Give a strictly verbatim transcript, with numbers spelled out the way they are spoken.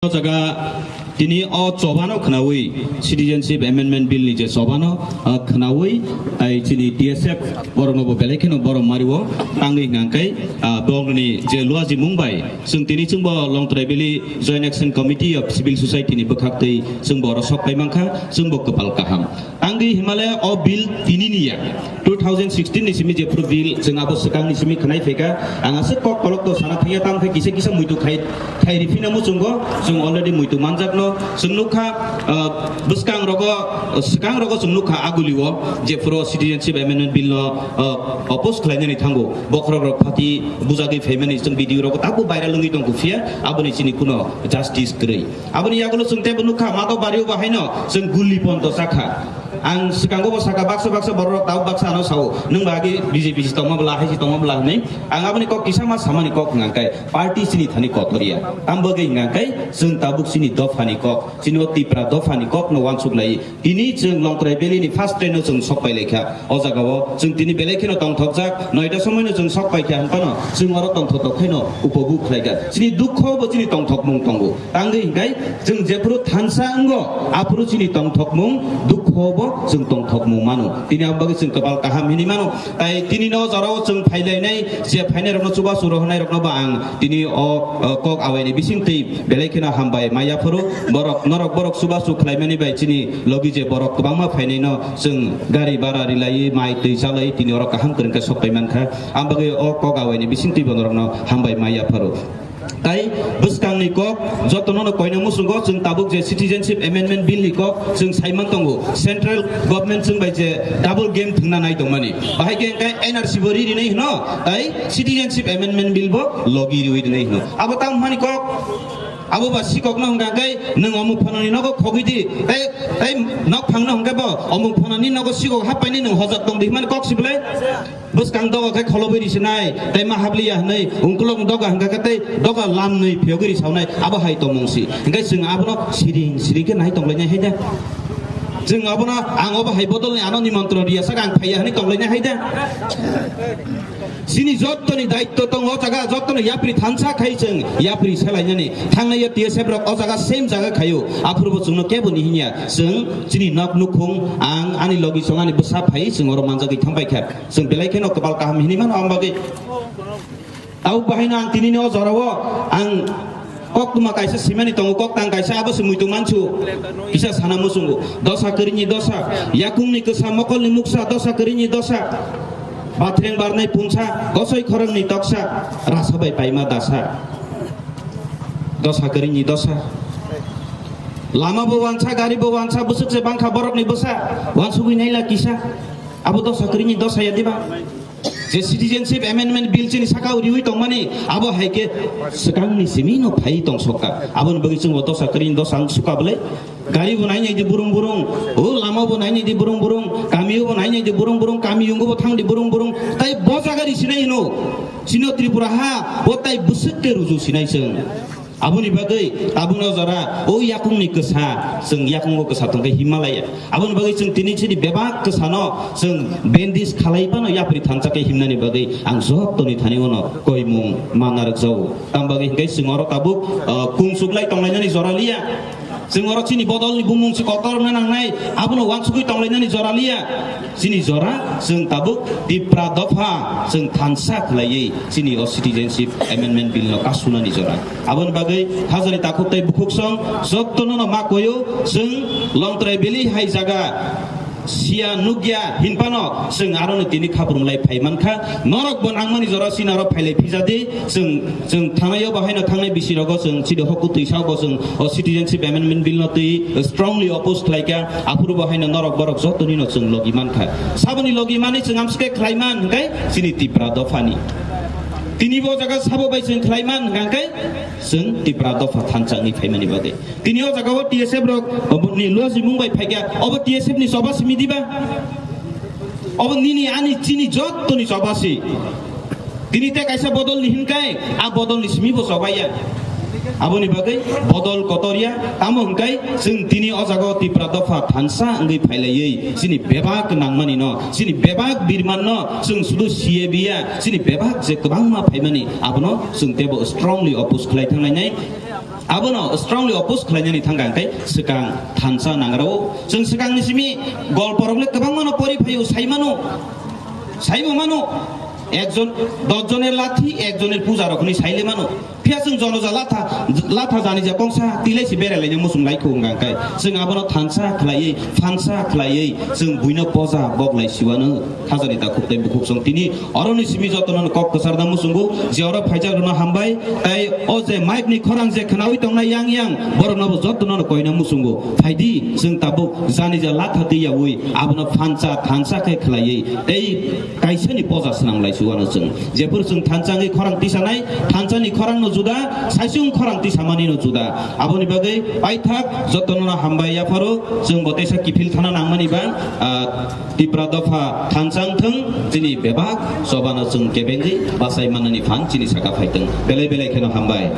O jaga tini o chobano khnaui, Citizenship Amendment Bill ni je chobano, ah, khnaui, tai chini T S F borokno bo belai kheno borom mario, tangwi hwnka khe, ah, bongni je luajimung bai, chwng tini chwngbo Longtrai Valley Joint Action Committee of Civil Society ni bwkhak twi chwngbo oro sok pai mankha, chwngbo kwpal kaham. Tangwi himale o bill tini ni ya. Two thousand sixteen ni simi jephuru bill chwng abo swkang ni simi khwnai phaikha. Ang aswk kok kolok to sana thangya, tamo khe kisa kisa muitu khai, khai rifina muchungo, chwng already muitu manjakno. Chwng nukha, uh, bwskang rogo, uh, swkang rogo chwng nukha agulio, jephuru Citizenship Amendment Bill no, uh, oppose khlainani thango. Bokhorok rok phati bujagwi phaimani chwng video rogo tabuk viral wngwi tongkha, phiya aboni chini kuno justice kwrwi. Aboni yagulo chwng teibo nukha, mato bario bo haino chwng guli pon to chakha. Ang swkango bo sakha, baksa baksa borok rok tabuk baksa ano sao, nwng ba agi B J P si tongma bwla, hai si tongma bwla hwnwi. Ang aboni kok kisa ma samani kok hwnka khe party chini thani kotor ya. Tam bagwi hwnka khe chwng tabuk chini dophani kok, chini o Tipra dophani kok no wansuk lai. Tini chwng Longtrai Valley ni first train no chwng sok pai lai kha. O jaga o chwng tini belai kheno tongthokjak, noita somoi no chwng sok pai kha, hwnphano chwng oro tongthok tok khaino upobhog khlai kha. Chini dukho bo chini tongthokmung tongo. Tangwi hwnkhe chwng jephuru thansa wngo, aphuru chini tongthokmung dukho bo chwng tongthokmung mano. Tini aboni bagwi chwng kwpal kaham hinwi mano. Tai tini no jora o chwng phailainai, je phainai rokno chubachu rohornai rokno bo ang tini o, o kok awaini bising twi belai kheno hambai ma yaphuru. Borok, norok borok chubachu khlaimani bai chini logi je borok kwbangma phainaino chwng gari bara rilaiwi, mai twi chalaiwi tini oro kaham kwrwng khe sok pai mankha. Ang bagwi o kok awaini bising twi bo norokno hambai ma yaphuru. Tai bwskangni kok jotono no koina muchungo chwng tabuk je Citizenship Amendment Bill ni kok chwng saiman tongo, Central Government chwng bai je double game thwngna nai tongmani. Bahai khe hwnkhe N R C bo ri rinai hwno, tai Citizenship Amendment Bill bo logi riwi rinai hwno. Abo tamo hwnmani kok, abo ba sikokno hwnkha khe nwng omuk phanani nogo khogwi di, tai, tai nok phangno hwnkhe bo omuk phanani nogo sikok happaini nwng hojak tong di hwnmani kok si belai. Bwskang doga khe kholobwi risinai, tai ma habliya hwnwi, ungkulok doga hwnkha khe tei doga lamnwi phiyogwi risaunai, abo hai tongmung si. Hwnkhe chwng abono siring siring khe nai tonglainai hai da. Chwng abono ang obo hai bodolni ano nimontron riya sak ang phaiya hwnwi tonglainai hai da. Chini jottoni daitto tongo, o jaga jottoni yapri thansa khai chwng yapri selainani. Thangnai o T S F rok o jaga same jaga khaio. Aphuru bo chwngno kebo ni hinya. Chwng chini nok nukhung, ang ani logi song ani bwsa phai chwng oro manjagwi thangbai kha. Chwng belai kheno kwpal kaham hinwi mano ang bagwi. Tabuk bahaino ang tinini o jorao ang koktwma kaisa simani tongo, koktang kaisa abo se muitu mansu. Kisa sana muchungo. Dosa kwrwini dosa, yakungni kwsa, mokolni muksa, dosa kwrwini dosa. Bathreng barnai punsa, kosoi khorangni toksa, rasa bai paima dasa. Dosa kwrwini dosa. Lama bo wansa, gari bo wansa, bwswk se bangkha borokni bwsa, wansugwi naila kisa. Abo dosa kwrwini dosa ya diba? Je Citizenship Amendment Bill chini saka o riwi tongmani, abo hai khe swkangni simi no phai tong sokha. Aboni bagwi chwng bo dosa kwrwini dosa wng sukha bwlai. Gari bo nai nai di burung burung, o lama bo nai nai di burung burung, kami o bo nai nai di burung burung, kami yungo bo thang di burung burung. Tai bo jaga ri sinai hino, chino Tripura ha, bo tai bwswk khe ruju sinai chwng. Aboni bagwi tabukno jora o yakungni kwsa, chwng yakungo kwsa tongkhe Himalaya. Aboni bagwi chwng tini chini bebak kwsano chwng bandage khalai phano yapri thansa khe himnani bagwi ang jottoni thani uano koimung manna rwkjago. Tam bagwi hwnkhe chwng oro tabuk, uh, kung chuklai tonglainani jora liya. Chwng oro chini bodolni bumung se kotor wngna nangnai, abono wansugwi tonglainani jora liya. Chini jora chwng tabuk Tipra dopha chwng thansa khlaiwi chini o Citizenship Amendment Bill no kasunani jora. Aboni bagwi hajani takhuk tei bukhuk song jottono no ma koyo, chwng Longtrai Valley hai jaga siya nukya hinphano chwng aroni tini khaprumlai phai mankha. Norok bo nangmani jora chini aro phailai phijadi. Chwng, chwng thangnaio bo haino thangnai bisi rogo chwng chini hokku twisa bo chwng o Citizenship Amendment Bill no twi strongly oppose khlaikha. Aphuru bo haino norok borok jotoni no chwng logi mankha. Saboni logi mani chwng amsike khlaiman hwnkhe chini Tipra dophani. Tini bo jaga sabo bai chwng khlaiman hwnkhe chwng Tipra dopha thansa wngwi phaimani bagwi. Tini o jaga o T S F rok, obo ni luaji mung bai phaikha, obo T S F ni choba simi diba? Obo nini ani chini jottoni choba si. Tini te kaisa bodol ni hinkai, a bodol ni simi bo choba ya. Aboni bagwi bodol kotor ya, tamo hinkai chwng tini o jaga o Tipra dopha thansa wngwi phailaiwi chini bebak nangmani no, chini bebak birman no chwng sudu siye biya, chini bebak je kwbangma phaimani abono chwng tebo strongly oppose khlai thanglainai. Abono strongly oppose khlainani thangkha hwnkhe swkang thansa nangrao. Chwng swkangni simi golporokle kwbangmano pori phaio, saimano, saibo mano. Ekjon, dos joner lathi, ekjoner puja rok hwnwi saile mano. Phiya chwng jonoja latha, latha janija kongsa tilai se berai laina muchung laikho wngkha hwnkhe chwng abono thansa khlaiwi, phansa khlaiwi chwng buino poja bok lai siwano. Khajani takhuk tei bukhuk song tini oroni simi jotono kok kwcharna muchungo, je oro phaijak rwno hambai, tei o je mic ni khorang je khnawi tongnai yang yang, borokno bo jotono koina muchungo. Phaidi, chwng tabuk janija latha twi yaui abono phansa thansa khe khlaiwi tei kaisani poja swnam lai siwano chwng. Jephuru chwng thansa wngwi khorang tisanai, thansani khorangno juda, saisung khorang tisamanino juda. Aboni bagwi paithak jotono hambai yapharo, chwng bo teisa kiphil thana nangmani ba, ah, Tipra dopha thansa wngthwng, chini bebak chobano chwng kebengwi bachai manani phan chini saka phaitwng. Belai belai kheno hambai.